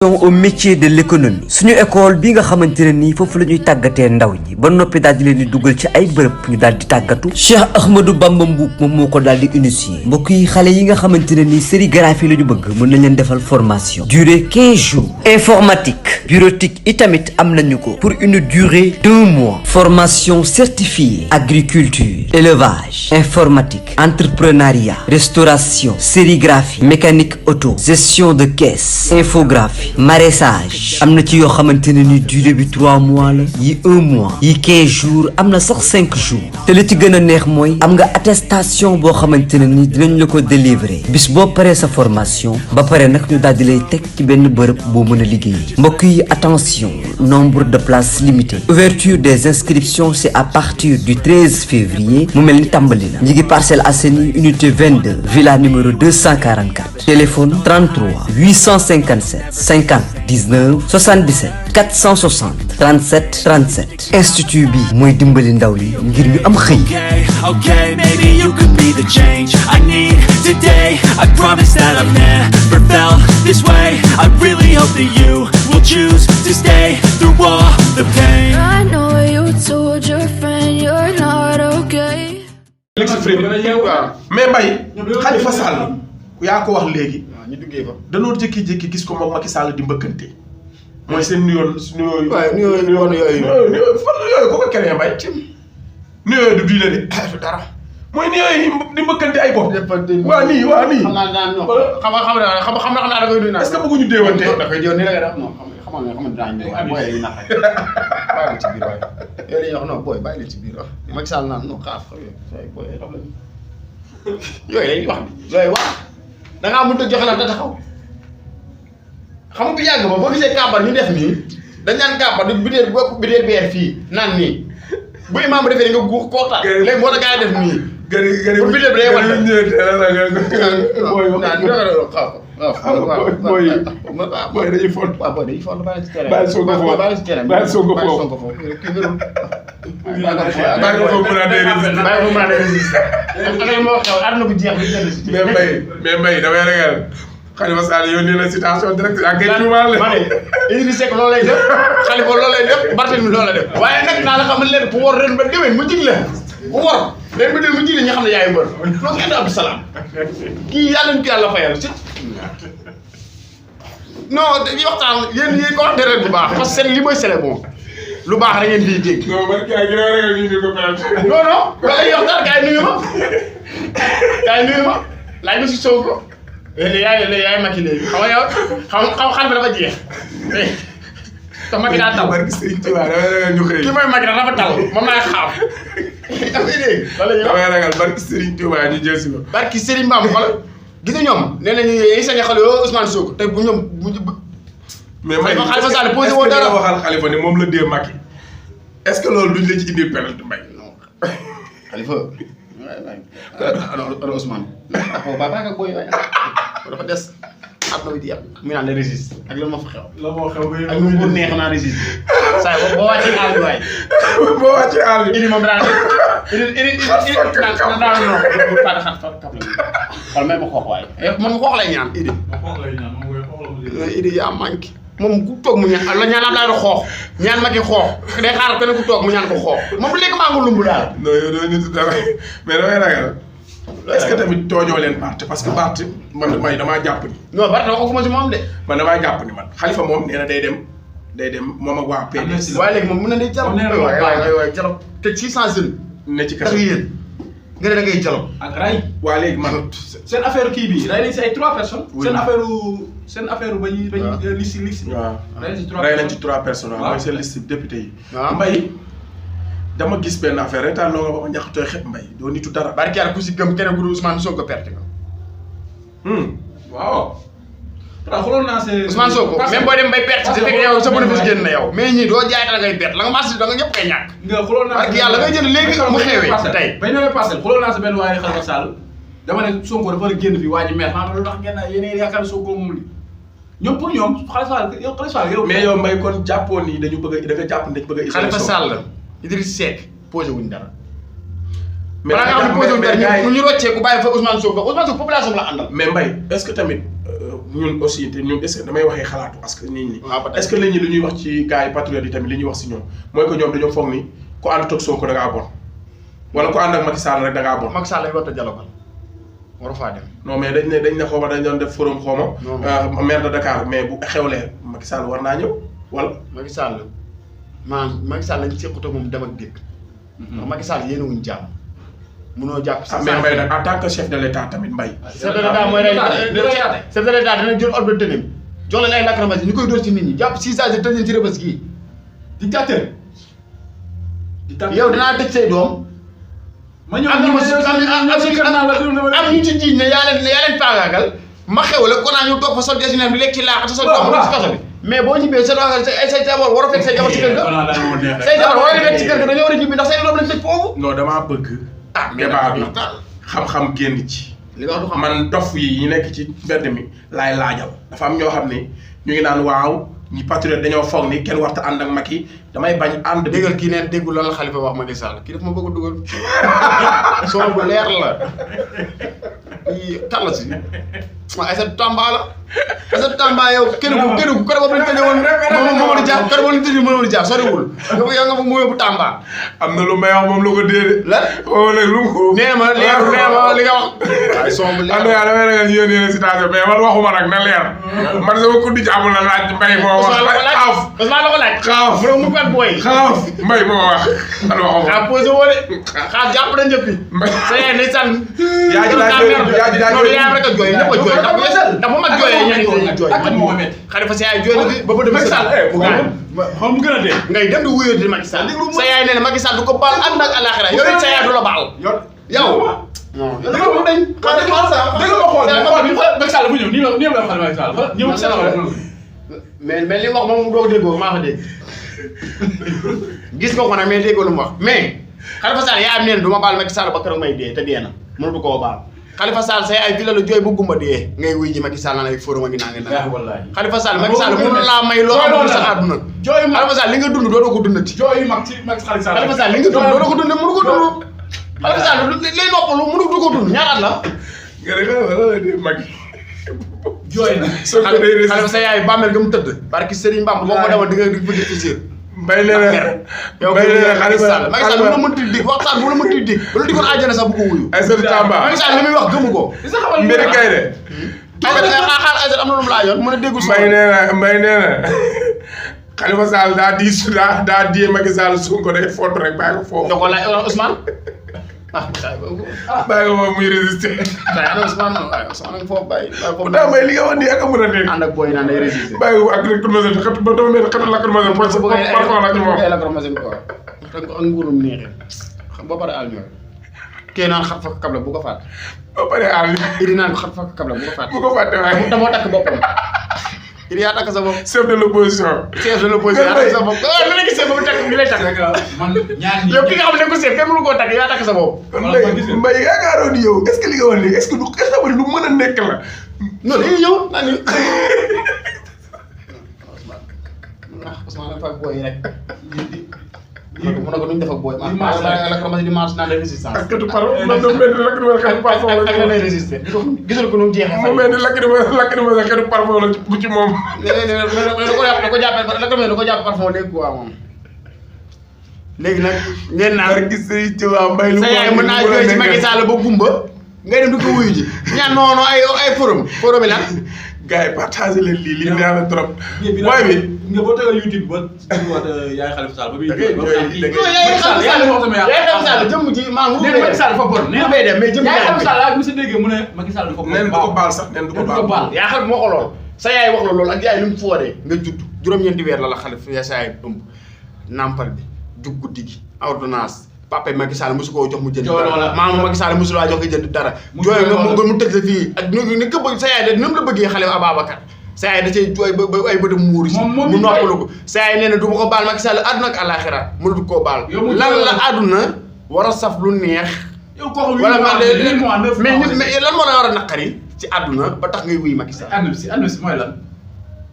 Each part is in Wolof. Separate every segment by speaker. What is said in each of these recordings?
Speaker 1: au métier de l'économie suñu école bi nga xamantene ni fofu lañuy tagaté ndaw ñi ba nopi dal di leen di duggal ci ay bërepp ñu dal di tagatu Cheikh Ahmadou Bamba Mboup mom moko dal di initier mbokk yi xalé yi nga xamantene ni sérigraphie lañu bëgg mën nañ leen defal formation durée 15 jours informatique bureautique itamit am nañu ko pour une durée d'1 mois formation certifiée agriculture élevage informatique entrepreneuriat restauration sérigraphie mécanique auto gestion de caisse infographie maraîchage amna ci yo xamanteni ni durée bi 3 mois la yi 1 mois yi 15 jours amna sax 5 jours te li ci gëna neex moy am nga attestation bo xamanteni ni dinañ la ko délivrer bis bo paré sa formation ba paré nak ñu dal di lay tek ci benn bërëb bo mëna liggéey mbokk yi attention nombre de places limitées ouverture des inscriptions c'est à partir du 13 février mu melni tambali na ñi ngi Parcelles Assainies unité 22 villa numéro 244 téléphone 33 857 50 19 77 460 37 37 institut bi moy dimbali ndaw yi ngir ñu am xey.
Speaker 2: Okay, maybe you could be the change I need today. I promise that I've never felt this way. I really hope that you will choose to stay through all the pain.
Speaker 3: I know you told your friend you're not okay.
Speaker 4: mais Mbaye Khalifa Sall yaa ko wax léegi ñu duggee fa danoo jékki-jékki gis ko moom Macky Sall di mbëkkante mooy seen nuyoo ko ko keneen Mbaye nuyoo du diine de dara mooy nuyoo di mbëkkante ay bopp waa nii xam naa da koy duy naa est-ce que bëgguñu déewante da koy déew ni la nga def non xam daañ mooy lay nax rek bàyyi ci biir waay yow li ñu wax non booy bàyyi leen ci biir wax Macky Sall naan non xaaf booy xam lañu yooyu lañuy wax bi yooyu wax da ngaa mënut a joxe la da taxaw xam nga bu yàgg ba boo gisee kàmbar ñu def nii dañ naan kàmbar du bideel beer fii naan nii bu imaam bi defee nga guux kootaan léegi moo tax gaa yi def nii gëri bu bideel bi day wan booy dañuy font waaw booy dañuy font bàyyi ci terrain bàyyi sonko foofu bàyyi ci terrain bàyyi sonko foofu bàyyi ko mën a dee résiste affaire moo xew àdduna bu jeex bi mais Mbaye damay ragal Khalifa Sall yónnee la citation directe ak ngay tuumaal la ma ne Idriss Seck loolu lay def Khalifa loolu lay def Barth mi loolu la def waaye nag naa la xamal leen bu war ren ba déwén mu jig la bu war ren ba déwén mu jig la ñu xam ne yaay mbër loolu kenn Abdou Salam kii yàlla ñu ko yàlla fayal ci non dañuy waxtaan yéen ñi ko wax deret bu baax parce que li mooy c'est bon lu baax rek ngeen fiy dégg. non man kay gën a ragal ñu ko perte. non non loolu yow daal kay nuyu ma laaj ma si sow ko léegi yaay Macky léegi xam nga yow xam dafa jeex te Macky daa taw. barki Serigne Touba damay ragal ñu xëy. ki mooy Macky dafa taw moom laay xaar. dafay dégg. damay ragal barki Serigne Touba ñu jël si ma. barki Serigne Mbam xoolal. gis nga ñoom nee nañu yi sañ xale yoo Ousmane Sonko te bu ñoom mais Khalifa Sall posé woo dara waxal Khalifa ne moom la dee Macky est-ce que loolu duñ la ci indi penalty Mbaye non Khalifa alors Ousmane ba nga boy dafa des adna bi di am mu naan la résiste ak la ma fa xew la moo xew ak mu neex naa résiste saa boo wàccee àll bi waay boo wàccee àll bi indi moom daan xool may ma xoox waaye moom xoox lay ñaan Idi yaa manqué moom ku toog mu ñaan la ñaan am laa doon xoox ñaan Macky xoox day xaar kenn ku toog mu ñaan ko xoox moom léegi maa ngi lumb daal. non yow doo nit dara mais damay ragal est-ce que tamit tooñoo leen Barth parce que Barth man may damaa jàpp ni. non Barth waxuma ci moom de. man damaa jàpp ni man Khalifa moom nee na day dem moom ak waa PDS. waaye léegi moom mën na day jalo. waay jalo te 600 jeunes. ne ci kër yéen nga ne da ngay jalo ak ray waa léegi man seen affaire kii bi ray nañ si ay 3 personnes. seen affaire ba ñuy liste. waaw ray nañ ci 3 personnes. waaw mooy seen liste député yi. waaw Mbaye dama gis benn affaire rek daal loo nga ba ma ñàkk tooy xet Mbaye doo nitu dara. barke yàlla ku si gëm keneen ku dul Ousmane Sonko perte nga. waaw. waaw xooloon naa see Ousmane Sonko même booy dem bay perte te fekk yow sa bénéfice génn na yow mais ñii doo jaay da ngay perte la nga marché da nga ñëpp koy ñàkk. nga xooloon naa barke yàlla ngay jënd léegi mu xewee tey bañ ñëwee Parcelles xooloon naa sa benn waaye Khalifa Sall dama ne Sonko dafa war a génn fii waa ji mer xam nga lu tax ngeen yéen yaakaar Sonko moom li ñoom pour ñoom Khalifa Sall yow mais yow Mbaye kon jàppoon ni dañu bëgg da nga jàpp dañu bëgg Khalifa Sall Idriss Seck posé wuñ dara mais nga xam ne posé wuñ dara ñu roccee ku bàyyi fa Ousmane Sonko population la àndal mais Mbaye est-ce que tamit ñun aussi te ñun est-ce que damay waxee xalaatu parce que nit ñi. est-ce que nit ñi lu ñuy wax ci gars yi patriotes yi tamit li ñuy wax si ñoom mooy que ñoom dañoo foog ni ku ànd ak Sonko da ngaa bon wala ku ànd ak Macky Sall rek da ngaa bon.
Speaker 5: Macky Sall lañ war a dialogue waru faa dem.
Speaker 4: non mais dañ ne xaw ma dañ doon def forum xaw ma. maire de Dakar mais bu xewlee Macky Sall war naa ñëw wala.
Speaker 5: Macky Sall maanaam Macky Sall lañ sequt ak moom dem ak dégg. ndax Macky Sall yéen a wuñ jàmm. munoo jàpp si.
Speaker 4: mais Mbaye nag en tant que chef de l'état tamit Mbaye.
Speaker 5: chef de l'état mooy chef de l'état dina jël ordre de tenue jox leen ay lacrymogène ñu koy dóor ci nit ñi jàpp 6 ans tëj leen ci rëbës gii. dictateur. yow dinaa tëj say doom.
Speaker 6: ma ñëw
Speaker 5: am ñu ci jiiñ ne yaa leen paagaagal ma xew la Kona ñu toog fa sol desineen bi lekk ci laax te sol doom ci kaso bi mais boo ñibbee sa doom say jabar war a fekk say jabar ci kër ga say jabar war a fekk ci kër ga dañoo war a ñibbi ndax say doom lañ tëj foofu.
Speaker 4: non damaa bëgg débat bi xam-xam génn ci
Speaker 5: li nga wax du xam
Speaker 4: man dof yi ñu nekk ci mbedd mi laay laajal dafa am ñoo xam ne ñu ngi naan waaw ñi patriote dañoo foog ni kenn warta ànd ak Macky damay bañ ànd.
Speaker 5: déggal kii neen déggul lan la Khalifa wax Macky Sall kii daf ma bëgg a dugal soo bu leer la kan la si ay sa Tamba la ay sa Tamba yow kenn ku kër boobu lañ tëjee woon Mamadou Dia kër boobu lañ tëjee Mamadou Dia soriwul yow nga mu yóbbu Tamba.
Speaker 4: am na lu may wax moom la ko déedéet.
Speaker 5: lan
Speaker 4: wala lu mu.
Speaker 5: nee ma leer nee ma li nga wax. waaye soo bu leer
Speaker 4: am na yàlla damay ragal yéen yéen citation mais man waxuma nag na leer man sama kuddi ci amul na laaj Mbaye moo wax. xaaf
Speaker 5: Ousmane la ko laaj.
Speaker 4: xaaf
Speaker 5: mu ko ak booy.
Speaker 4: xaaf Mbaye moo wax. man waxuma
Speaker 5: xaaf posé woo de xaaf jàpp na njëkk. sa yaay ne sànn.
Speaker 4: yaa ji daa jooy
Speaker 5: rek a jooy ñëpp a jooy ndax bu mag jooyee ñeneen ñi jooy Khalifa sa yaay jooy na fi ba ba dem Macky Sall
Speaker 6: xam mu gën a dee
Speaker 5: ngay dem di wuyoo di Macky Sall sa yaay nee na Macky Sall du ko baal ànd ak àllaaxira yow it sa yaay du la baal yow non yow mu dañ
Speaker 6: dégg nga Macky Sall bu ñëw nii la xam Macky Sall ñëw
Speaker 5: mais li wax moom doo déggoo maa ko dégg gis nga ko nag mais déggoo lu mu wax mais Khalifa Sall yaa am neen du ma baal Macky Sall ba keroog may dee te dee na mënatu koo baal Khalifa Sall say ay villa la jooy bu gumba dee ngay wuy ji Macky Sall naan ay forum a ngi naa ngi naan Khalifa Sall Macky Sall mënu laa may loo amul sa àdduna Khalifa Sall li nga dund doo ko dundati
Speaker 6: jooy mag ci Macky Sall
Speaker 5: Khalifa Sall li nga dund doo ko dund mënu ko dund Khalifa Sall lay noppalu mënu du ko dund ñaaraat la
Speaker 6: jooy na
Speaker 5: Khalifa sa yaay bàmmeel ga mu tëdd barki Serigne Bamba boo ko demal di nga bëgg ci sir
Speaker 4: Mbaye nee na
Speaker 5: yow Macky Sall bu la mënti dig waxtaan bu la mënti dig bu la digoon àjjana sax bu ko wuyu
Speaker 4: ay sër Tamba
Speaker 5: Macky Sall li muy wax gëmu ko
Speaker 4: mbiri kay de
Speaker 5: xaar Aïssata am na lu mu laajoon mën a déggul
Speaker 4: Mbaye nee na Khalifa Sall daa di Macky Sall Sonko day foto rek bàyyi ko foofu
Speaker 5: da ko laaj Ousmane
Speaker 4: bàyyi ko foofu muy résister
Speaker 5: Ousmane nga foofu bàyyi
Speaker 4: daa may li nga wax nii ak a mën a nekk
Speaker 5: ànd ak booy naan day résister
Speaker 4: bàyyi ko ak lacrymogène xet ba dama mel xetu lacrymogène parfois la ci moom
Speaker 5: lacrymogène quoi te ko ak nguurum neexee xam ba pare àll ñooy kee naan xat fa kabla bu ko fàtte
Speaker 4: ba pare àll
Speaker 5: idi naan xat fa kabla bu ko fàtte
Speaker 4: bu ko fàtte waaye
Speaker 5: damoo takk boppam idi yaa takk sa bopp
Speaker 4: chef de l'opposition
Speaker 5: yaa takk sa bopp lu la gisee ba mu takk di lay takk
Speaker 6: man ñaan
Speaker 5: yow ki nga xam ne ko chef kenn mënu koo takk yaa takk sa bopp
Speaker 4: Mbaye yaakaaroon ni yow est-ce que li nga wax nii est-ce que lu mën a nekk la
Speaker 5: non dañuy ñëw naan ni Ousmane dafa ak booy yi rek mu ne ko nuñ def ak booy la di marche naan lay résistance
Speaker 4: ak katu par man do mel lacrymogène parfois la
Speaker 5: ak la lay résister gisul ko nu mu jeexee
Speaker 4: mu mel ni lacrymogène xetu parfois la ci moom
Speaker 5: da ko jàppee parfum léegi quoi moom léegi nag ngeen naan
Speaker 4: gis say ci waa Mbaye lu
Speaker 5: sa yaay mën naa jooy ci Macky Sall ba gumba ngay dem di ko wuyu ji ñaan noonu ay forum yi lan
Speaker 4: gars yi partagé leen lii neex na trop waaye bi
Speaker 6: nga boo tegal YouTube ba wat yaay Khalifa Sall ba muy
Speaker 5: yaay Khalifa Sall jëm ji maa ngi
Speaker 6: Macky Sall dafa bon
Speaker 5: nee bay dem mais jëm
Speaker 6: yaay Khalifa Sall mu si déggee mu ne Macky Sall dafa bon
Speaker 4: neen du ko baal sax neen du ko baal
Speaker 5: yaa xam moo ko lool sa yaay wax la loolu ak yaay lu mu foodee nga judd juróom-ñeenti weer la Khalifa sa yaay ëmb nampal bi jug guddi gi ordonnance papa Macky Sall mosu koo jox mu jënd dara maama Macky Sall mosu laa jox nga jënd dara jooy nga mu tëj la fii ak ni ko bëgg sa yaay de même la bëggee Khalifa Ababacar sa yaay da cay jooy ba ay bëtam muuru si mu noppalu ko sa yaay nee na du ma ko baal Macky Sall àdduna ak àllaaxira mënatu koo baal lan la àdduna war a saf lu neex wala mais lan moo la war a naqari ci àdduna ba tax ngay wuy Macky Sall
Speaker 6: àdduna si mooy lan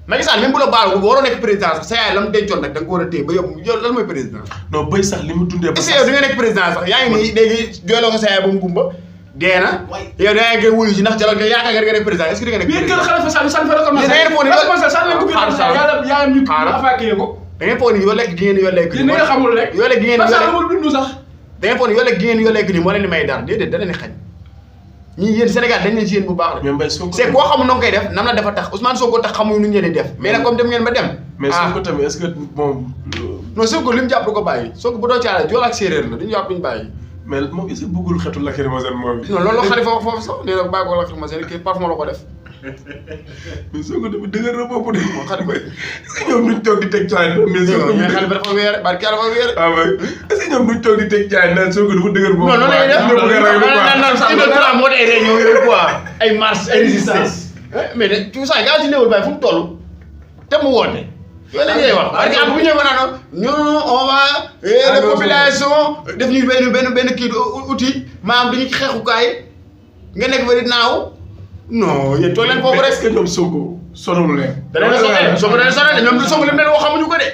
Speaker 5: Macky Sall même bu la baal ko bu waroo nekk président sax sa yaay la mu dencoon rek da nga ko war a téye ba yow lan mooy président
Speaker 4: non bëy sax li mu dundee ba
Speaker 5: est-ce que yow di nga nekk président sax yaa ngi nii léegi jooyloo ko sa yaay ba mu gumba dee na yow da ngay wuyu si ndax dialogue yaakaar nga nekk président est-ce que da nga nekk président
Speaker 6: Khalifa Sall sànni fa rek
Speaker 5: da ngeen foog ni
Speaker 6: yaayam ñu afaakee ko
Speaker 5: da ngeen foog ni yoo lekk gi ngeen yoo lekk
Speaker 6: ni nga xamul rek
Speaker 5: yoo lekk gi ngeen
Speaker 6: parce que amul dund sax
Speaker 5: da ngeen foog ni yoo lekk gi ngeen yoo lekk nii moo leen di may dara déedéet da leen di xañ ñii yéen Sénégal dañ leen si yéen bu baax de c'est koo xamul noo koy def nam la dafa tax Ousmane Sonko tax xamuñu nu ñu leen di def mais nag comme dem ngeen ba dem
Speaker 4: mais Sonko tamit est-ce que moom
Speaker 5: non Sonko li mu jàpp du ko bàyyi Sonko bu doon caala jool ak séeréer la duñu jàpp duñu bàyyi
Speaker 4: mais moom est-ce que bëggul xetu lacrymogène moom
Speaker 5: non loolu Khalifa wax foofu sax nee na bàyyi ko lacrymogène kii parfum la ko def
Speaker 4: mais Sonko tamit dëgër na bopp de Khalifa est-ce que ñoom duñ toog di teg caay mais
Speaker 5: Khalifa dafa weer barki dafa weer
Speaker 4: ah ouais est-ce que ñoom duñ toog di teg caay naan Sonko dafa dëgër bopp
Speaker 5: non non lay def non sax do moo day réunion yooyu quoi ay marche ay résistance mais de tout ça gars yi néewul bàyyi fu mu toll te mu woote yooyu la ñuy wax parce que am bu ñëw naan ñun on va la population def ñu benn kii outil maanaam dañu xeexukaay nga nekk fa di naaw non yéen toog leen foofu rek
Speaker 4: est-ce que ñoom Sonko sonalu leen
Speaker 5: da leen sonal Sonko da leen sonal ñoom Sonko li mu leen wax xamuñu ko de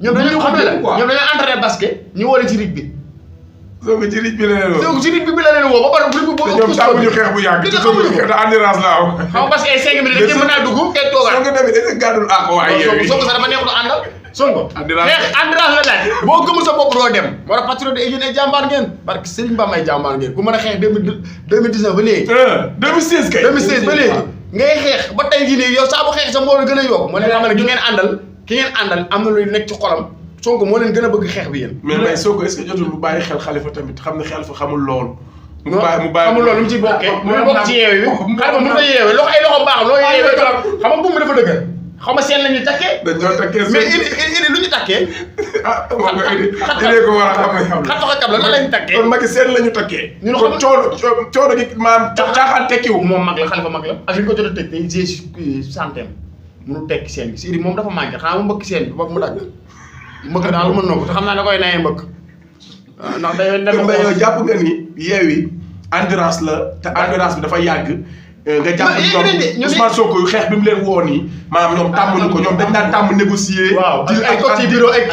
Speaker 5: ñoom dañoo xam ne la ñoom dañoo entraîné basket ñu woo leen ci rig bi
Speaker 4: Sonko ci rig bi la leen woo
Speaker 5: Sonko ci rig bi la leen woo ba pare bu ñu
Speaker 4: ñoom tàmmuñu xeex bu yàgg te Sonko xeex da endurance la am
Speaker 5: xam parce que ay 5 minutes dañ mën naa dugg kay toogaat
Speaker 4: Sonko tamit est-ce que gàddul ak waaye
Speaker 5: Sonko sax dafa neexul àndal Sonko xeex endurance la laaj boo gëmul sa bopp doo dem moo tax patriote ay yéen ay jàmbaar ngeen parce que Serigne Bamba ay jàmbaar ngeen ku mën a xeex 2019 ba léegi
Speaker 4: 2016 kay
Speaker 5: 2016 ba léegi ngay xeex ba tey jii nii yow saa bu xeex sa moo la gën a yokk moo leen xam ne ki ngeen àndal am na luy nekk ci xolam Sonko moo leen gën a bëgg xeex bi yéen
Speaker 4: mais Sonko est-ce que jotul mu bàyyi xel Khalifa tamit xam ne Khalifa xamul loolu mu bàyyi
Speaker 5: xamul loolu lu mu ciy bokkee mu bokk ci yeewi bi Khalifa mu ko yeewi loxo ay loxo baax loo yeewee xam nga buum bi dafa dëgër xaw ma seen la ñu takkee
Speaker 4: dañoo takkee
Speaker 5: mais ini lu ñu takkee
Speaker 4: moo ko indi ko war a xam ne xam
Speaker 5: xat taxa kab la lañu takkee
Speaker 4: kon Macky seen la ñu takkee
Speaker 5: ñun
Speaker 4: kon coono gi maanaam caaxaan tekkiwu
Speaker 5: moom mag la Khalifa mag la ak li ko jot a tëj day gée santeem mënu tekki seen bi Sidy moom dafa manqué xanaa mu mbëkk seen bi boog mu dagg mbëkk daal mën na ko te xam naa da koy nayee mbëkk ndax day dem
Speaker 4: mais yow jàpp nga ni yeewi endurance la te endurance bi dafa yàgg nga jàpp ñoom Ousmane Sonko yu xeex bi mu leen woo nii maanaam ñoom tàmmuñu ko ñoom dañ daan tàmm négocier dil
Speaker 5: ay côté bureau ay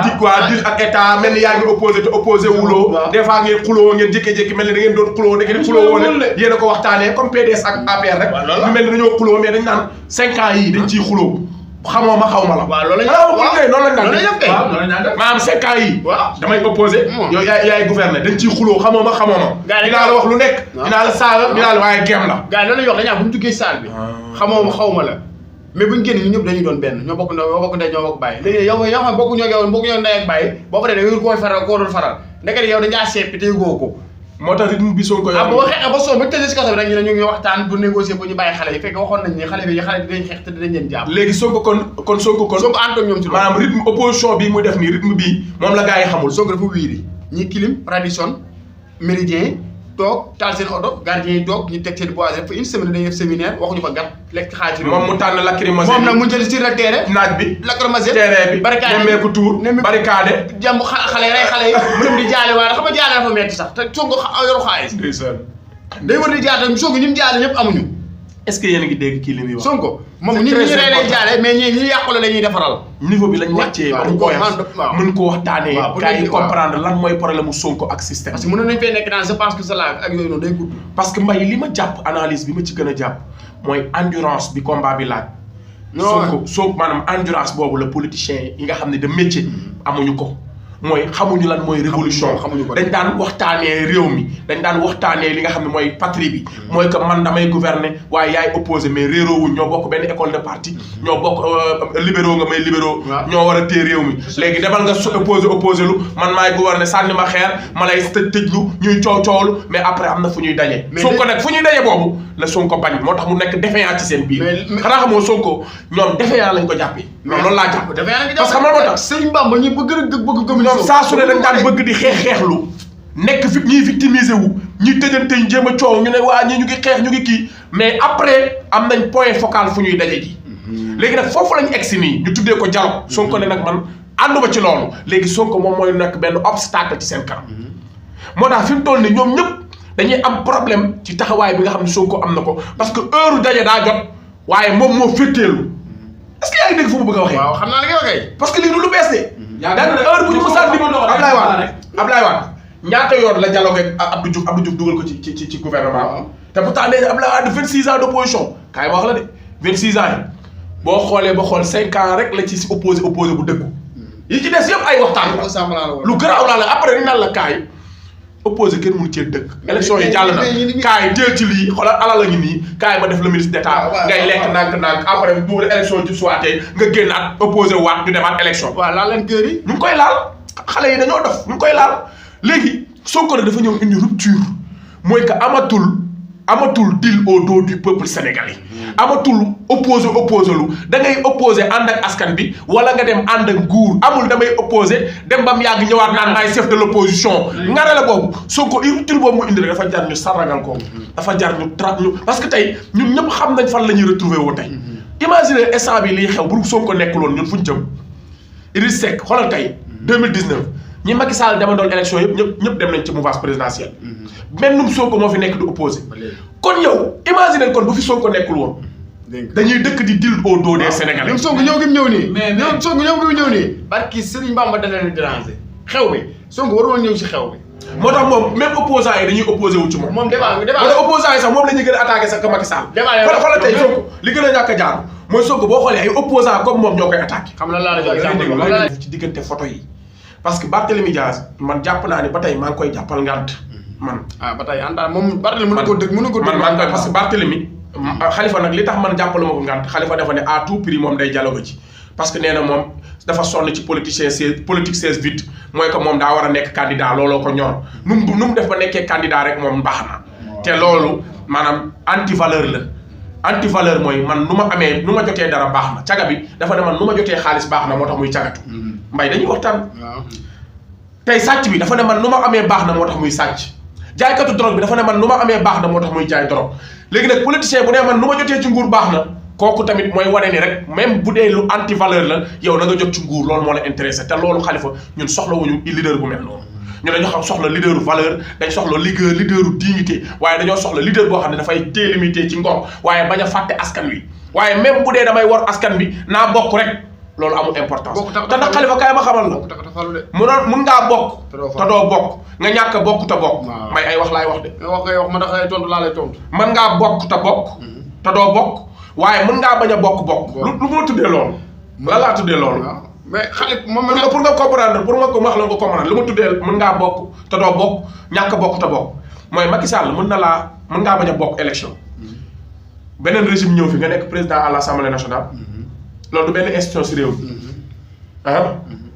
Speaker 4: dig waa dil ak état mel ni yaa ngi opposé te opposé wuloo des fois ngeen xuloo ngeen jékki-jékki mel ni da ngeen doon xuloo da ngeen xuloo woon yéen a ko waxtaanee comme PDS ak APR rek ñu mel ni dañoo xuloo mais dañ naan 5 ans yii dañ ciy xuloo xamoo ma xaw ma la
Speaker 5: waaw loolu
Speaker 4: noonu lañ daan def maanaam 5 ans yi damay opposé yow yaay gouverner dañ ciy xuloo xamoo ma dinaa la wax lu nekk dinaa la saaga dinaa la waaye geem la
Speaker 5: gars yi loolu yox dañaa bu ñu duggee salle bi xamoo ma xaw ma la mais buñu génn ñu ñëpp dañuy doon benn ñoo bokk ndey ñoo bokk bàyyi léegi yow xam bokku ñoo ndey ak bàyyi boo fa dee da nga koy faral koo doon faral ndekete yow dañaa seppi te yëgoo ko
Speaker 4: moo tax rythme bi Sonko
Speaker 5: ah boo xeexee ba soo ba tëjee si kaso bi rek ñu ne ñu ngi waxtaan pour négocier pour ñu bàyyi xale yi fekk waxoon nañ ni xale dinañ xeex te dinañ leen jàpp
Speaker 4: léegi Sonko kon Sonko
Speaker 5: ànd ak ñoom ci loolu
Speaker 4: maanaam rythme opposition bi muy def nii rythme bii moom la gars yi xamul
Speaker 5: Sonko dafa wiiri ñi kilim radisson méridien toog taal seen oto gardien yi toog ñu teg seen bois fa une semaine dañuy def séminaire waxuñu fa gat lekk xaalis
Speaker 4: moom mu tànn lacrymogène
Speaker 5: moom nag mu jël sur le terrain
Speaker 4: naaj bi
Speaker 5: lacrymogène
Speaker 4: terrain bi nemmeeku tour barricade
Speaker 5: jàmm xale yi rey xale yi mu dem di jaale waaye xam nga jaale dafa metti sax te Sonko yoru xaalis day war di jaale Sonko ñi mu jaale ñëpp amuñu
Speaker 4: est-ce que yéen a ngi dégg kii li muy wax
Speaker 5: Sonko moom ñi rey lay jaale mais ñi yàqule la ñuy defaral
Speaker 4: niveau bi lañ wàccee ba mu ko mën ko waxtaanee gars yi comprendre lan mooy problème mu Sonko ak système
Speaker 5: parce que mënoon nañ fee nekk dans je pense que cela ak yooyu noonu day gudd
Speaker 4: parce que mbay li ma jàpp analyse bi ma ci gën a jàpp mooy endurance bi combat bi laaj Sonko maanaam endurance boobu la politicien yi nga xam ne de métier amuñu ko mooy xamuñu lan mooy révolution dañ daan waxtaanee réew mi dañ daan waxtaanee li nga xam ne mooy patrie bi mooy que man damay gouverner waaye yaay opposé mais réeroo wuñ ñoo bokk benn école de parti ñoo bokk libéraux nga may libéraux ñoo war a téye réew mi léegi demal nga opposé lu man maay gouverner sànni ma xeer ma lay tëjlu ñuy coowlu mais après am na fu ñuy daje Sonko nag fu ñuy daje boobu la Sonko bañ moo tax mu nekk défaillant ci seen biir xanaa xamoo Sonko ñoom défaillant lañ ko jàppee loolu laa jàpp parce que xam nga moo tax
Speaker 5: Sëriñ Bamba ñu bëgg gëm
Speaker 4: saa su ne dañ daan bëgg di xeexlu nekk fi ñuy victimiser wu ñuy tëjante ñu jéem a coow ñu ne waa ñii ñu ngi xeex ñu ngi kii mais après am nañ point focal fu ñuy daje ji léegi nag foofu lañu egsi nii ñu tuddee ko dialogue Sonko ne nag man ànduma ci loolu léegi Sonko moom mooy nekk benn obstacle ci seen kanam moo tax fi mu toll nii ñoom ñëpp dañuy am problème ci taxawaay bi nga xam ne Sonko am na ko parce que heure daje daa jot waaye moom moo fétteelu est-ce que yaa ngi dégg fu mu bëgg a waxee
Speaker 5: waaw xam naa la ngay waxee
Speaker 4: parce que lii du lu bees de daan heure bu ñu mësaan di Ablaye Wade ñaata yoon la dialogue ak Abdou Diouf dugal ko ci gouvernement te pourtant nee na Abdoulaye Wade 26 ans d'opposition kaay wax la de 26 ans yi boo xoolee ba xool 5 ans rek la ci si opposé bu dëggu yi ci des yëpp ay waxtaan la lu garaaw laa la après ni naan la kaay opposé kenn mënu cee dëkk élection yi jàll na kaay jël ci lii xoolal alal la ngi nii kaay ma def le ministre d'état ngay lekk ndànk après bu élection ci soité nga génnaat opposé waat ñu demaat élection
Speaker 5: waaw laal leen kër yi
Speaker 4: ñu ngi koy laal xale yi dañoo dof ñu ngi koy laal léegi Sonko dafa ñëw indi rupture mooy que amatul deal au dos du peuple sénégalais amatul opposé lu da ngay opposé ànd ak askan bi wala nga dem ànd ak nguur amul damay opposé dem ba mu yàgg ñëwaat naan maay chef de l'opposition ngare la boobu Sonko rupture boobu mu indi rek dafa jar ñu sarragal ko dafa jar ñu parce que tey ñun ñëpp xam nañ fan la ñuy retrouver woo tey imagine instant bi liy xew bu Sonko nekkuloon ñun fuñ jëm Idriss Seck xoolal tey 2019 ñi Macky Sall demandoon élection ñëpp dem nañ ci mouvance présidentielle mennum Sonko moo fi nekk di opposé kon yow imagine kon bu fi Sonko nekkul woon dañuy dëkk di dil au dos des Sénégalais
Speaker 5: ñoom Sonko ñëw gi mu ñëw nii ñoom Sonko ñëw gi mu ñëw nii barki Serigne Bamba da leen déranger xew bi Sonko waroon ñëw si xew bi
Speaker 4: moo tax moom même opposants yi dañuy opposé wu ci moom
Speaker 5: moom débat
Speaker 4: opposants yi sax moom la ñuy gën a attaqué sax que Macky Sall xoolal tey Sonko li gën a ñàkk a jaar mooy Sonko boo xoolee ay opposants comme moom ñoo koy attaqué
Speaker 5: xam la laa la jox exemple
Speaker 4: ci diggante photo yi parce que Barthélémy Dias man jàpp naa ne ba tey maa ngi koy jàppal ngànt man
Speaker 5: ba tey ànda moom Barthélémy mën ko dëgg
Speaker 4: man maa ngi koy parce que Barthélémy Khalifa nag li tax man jàppaluma ko ngànt Khalifa dafa ne à tout prix moom day dialogue ci parce que nee na moom dafa sonn ci politique 16 vide mooy que moom daa war a nekk candidat looloo ko ñor nu mu def ba nekkee candidat rek moom baax na te loolu maanaam anti valeur mooy man nu ma jotee dara baax na caga bi dafa ne man nu ma jotee xaalis baax na moo tax muy cagatu mbay dañuy waxtaan tey sàcc bi dafa ne man nu ma amee baax na moo tax muy sàcc jaaykatu drogue bi dafa ne man nu ma amee baax na moo tax muy jaay drogue léegi nag politicien bu ne man nu ma jotee ci nguur baax na kooku tamit mooy wane ni rek même bu dee lu anti valeur la yow na nga jot ci nguur loolu moo la intéressé te loolu Khalifa ñun soxlawuñu leader bu mel noonu ñu dañoo xam soxla leader valeur dañ soxla leaderu dignité waaye dañoo soxla leader boo xam ne dafay délimité ci ngor waaye bañ a fàtte askan wi waaye même bu dee damay war askan bi naa bokk rek loolu amul importance te nag Khalifa kaay ma xamal la mun ngaa bokk te doo bokk nga ñàkk bokk te bokk may ay wax laay wax de
Speaker 5: wax ngay wax ma dafa lay tontu laa lay tontu
Speaker 4: man ngaa bokk te bokk te doo bokk waaye mën ngaa bañ a bokk lu ma tuddee loolu la laa tuddee loolu
Speaker 5: mais xale moom
Speaker 4: pour nga comprendre pour ma ko wax la nga comprendre lu ma tuddee mën ngaa bokk te doo bokk ñàkk bokk te bokk mooy Macky Sall mën ngaa bañ a bokk élection beneen régime ñëw fi nga nekk président à l'Assemblée nationale loolu du benn institution si réew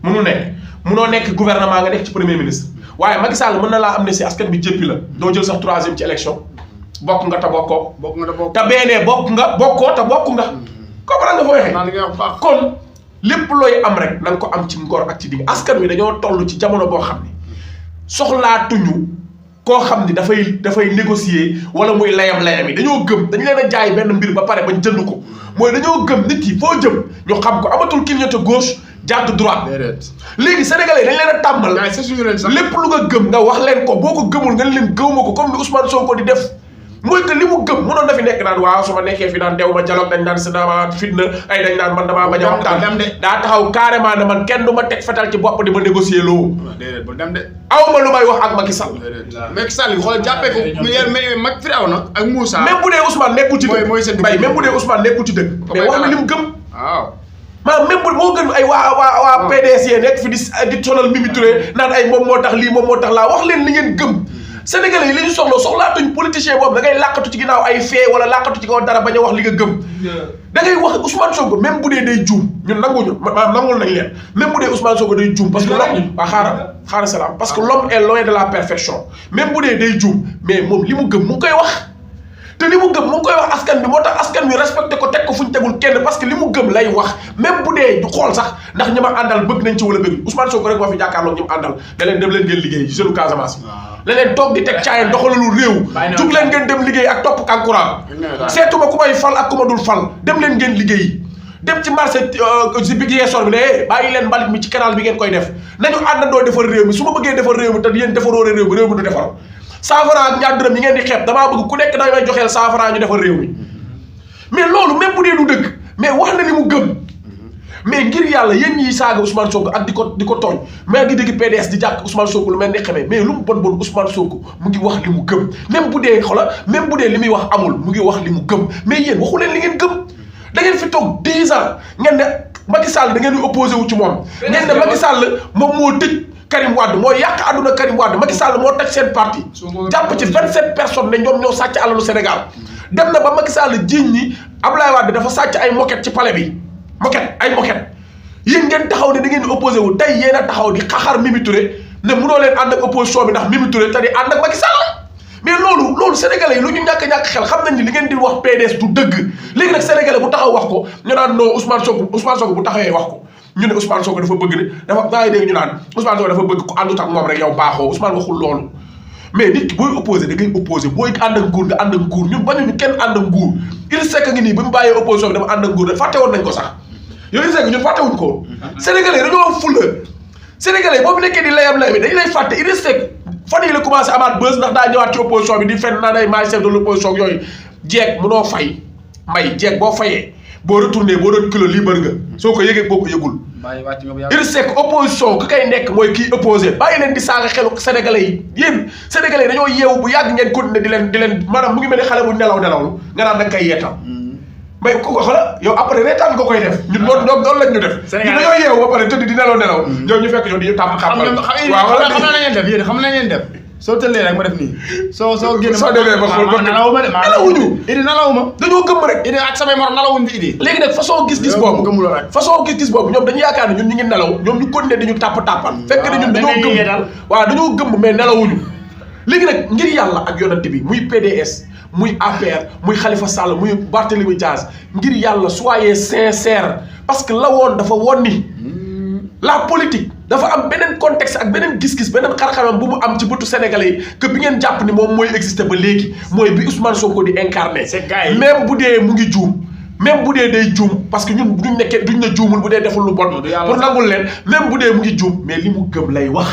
Speaker 4: mi munoo nekk gouvernement nga nekk ci premier ministre waaye Macky Sall mën na laa am ne si askan bi jéppi la doo jël sax 3e ci élection bokk nga te bokkoo te beenee bokkoo te bokk nga comprendre nga fa waxee kon lépp looy am rek na nga ko am ci ngor ak ci digg askan wi dañoo toll ci jamono boo xam ne soxlaatuñu koo xam ni dafay négocier wala muy layam-layam yi dañoo gëm dañu leen a jaay benn mbir ba pare bañ jënd ko mooy dañoo gëm nit yi foo jëm ñu xam ko amatul clignoter gauche jàdd droite léegi sénégalais dañ leen a tàmbal lépp lu nga gëm nga wax leen ko boo ko gëmul nga leen gëwuma ko comme ni Ousmane Sonko di def mooy que li mu gëm mënoon na fi nekk naan waaw su ma nekkee fi naan dew ma dialogue dañ naan dama fitna ay dañ naan man damaa bañ a waxtaan daa taxaw carrément ne man kenn du ma teg fetal ci bopp di ma négocier loo aw ma lu may wax ak Macky Sall
Speaker 5: Macky Sall yi xoolal jàppee ko mag fi aw na ak Moussa
Speaker 4: même bu dee Ousmane nekkul ci dëgg bay même bu dee Ousmane nekkul ci dëgg mais wax na li mu gëm
Speaker 5: waaw
Speaker 4: maanaam même bu moo gën ay waa PDS nekk fi di sonal Mimi Touré naan ay moom moo tax lii moom moo tax laa wax leen li ngeen gëm Sénégalais yi li ñu soxlaatuñ politicien boobu da ngay làqatu ci ginnaaw ay fee wala làqatu ci kaw dara bañ a wax li nga gëm da ngay wax Ousmane Sonko même bu dee day juum ñun nanguñu maanaam nangul nañ leen même bu dee Ousmane Sonko day juum parce que l'homme waa xaaral salaam parce que l'homme est loin de la perfection même bu dee day juum mais moom li mu gëm mu ngi koy wax te li mu gëm mu ngi koy wax askan bi moo tax askan wi respecté ko teg ko fu ñu tegul kenn parce que li mu gëm lay wax même bu dee du xool sax ndax ñi ma àndal bëgg nañ ci wala bëgg Ousmane Sonko rek moo fi jàkkaarloog ñi mu àndal da leen dem leen ngeen liggéey ci seenu Casamance leneen toog di teg caayen doxalalu réew jug leen ngeen dem liggéey ak topp kankuraan seetuma ku may fal ak ku ma dul fal dem leen ngeen liggéey dem ci marché si bi yeesoor bi ne bàyyi leen mbalit mi ci canal bi ngeen koy def nañu àndandoo defar réew mi su ma bëggee defar réew mi te yéen defaroo réew mi du defar 100 francs ak ñaar dërëm yi ngeen di xeeb damaa bëgg ku nekk da may joxeel 100 francs ñu defar réew mi mais loolu même bu dee du dëgg mais wax na li mu gëm mais ngir yàlla yéen ñiy saaga Ousmane Sonko ak di ko tooñ mais ngi dégg PDS di jàkk Ousmane Sonko lu mel ni xamee mais lu mu bon Ousmane Sonko mu ngi wax li mu gëm même bu dee li muy wax amul mu ngi wax li mu gëm mais yéen waxu leen li ngeen gëm da ngeen fi toog 10 ans ngeen ne Macky Sall da ngeen di opposé wu ci moom ngeen ne Macky Sall moom moo tëj Karim Wade moo yàq àdduna Karim Wade Macky Sall moo teg seen parti jàpp ci 27 personnes ne ñoom ñoo sàcc alalu Sénégal dem na ba Macky Sall jiiñ ñi Abdoulaye Wade dafa sàcc ay moquette ci palais bi ay moquette yéen ngeen taxaw ne da ngeen di opposé wu tey yéen a taxaw di xaxar Mimi Touré ne mënoo leen ànd ak opposition bi ndax Mimi Touré te di ànd ak Macky Sall mais loolu sénégalais yi lu ñu ñàkk xel xam nañ ni li ngeen di wax PDS du dëgg léegi nag sénégalais bu taxaw wax ko ñu naan non Ousmane Sonko bu taxawee wax ko ñu ne Ousmane Sonko dafa bëgg ne dafa daa ngi dégg ñu naan Ousmane Sonko dafa bëgg ko àndut ak moom rek yow baaxoo Ousmane waxul loolu mais nit ki booy opposé da ngay opposé booy ànd ak nguur nga ànd ak nguur ñun bañuñu kenn ànd ak nguur il sekk ngi nii ba mu bàyyee opposition bi dama ànd ak nguur rek fàtte woon nañ ko sax yooyu il sekk ñun fàtte wuñ ko sénégalais dañoo am fulla sénégalais boobu nekkee di layam lay bi dañu lay fàtte il sekk fan yi la commencé amaat buzz ndax daa ñëwaat ci opposition bi di fenn naa nay maay chef de l'opposition yooyu jeeg munoo fay may jeeg boo fayee boo retourné boo doon kilo libre nga soo ko yëgee boo ko yëgul il sait que opposition ku kay nekk mooy kii opposé bàyyi leen di saaga xelu sénégalais yi yéen sénégalais yi dañoo yeewu bu yàgg ngeen continuer di leen maanaam mu ngi mel ni xale bu nelawlu nga naan da nga koy yeetal mais ku ko xoolal yow après reetaan nga koy def ñun noonu lañ ñu def ñun dañoo yeewu ba pare tëdd di nelaw ñoom ñu fekk ñoom di ñu tàpp xam na ngeen def yéen xam na ngeen def soo tëllee rek ma def nii soo génn soo demee ba xool nalawuma de nalawuñu idi nalawuma dañoo gëm rek idi ak samay morom nalawuñ di idi léegi nag façon gis-gis boobu ñoom dañu yaakaar ne ñun ñu ngi nelaw ñoom ñu continuer di ñu tàppal fekk ne ñun dañoo gëm waaw dañoo gëm mais nelawuñu léegi nag ngir yàlla ak yonante bi muy PDS muy APR muy Khalifa Sall muy Barthélémy Dias ngir yàlla soyez sincère parce que la woon dafa woon ni la politique dafa am beneen contexte ak beneen gis-gis beneen xar-xaram bu mu am ci bëtu sénégalais yi que bi ngeen jàpp ni moom mooy exister ba léegi mooy bi Ousmane Sonko di incarné même bu dee mu ngi juum même bu dee day juum parce que ñun duñ nekkee duñ na juumul bu dee deful lu bon pour nangul leen même bu dee mu ngi juum mais li mu gëm lay wax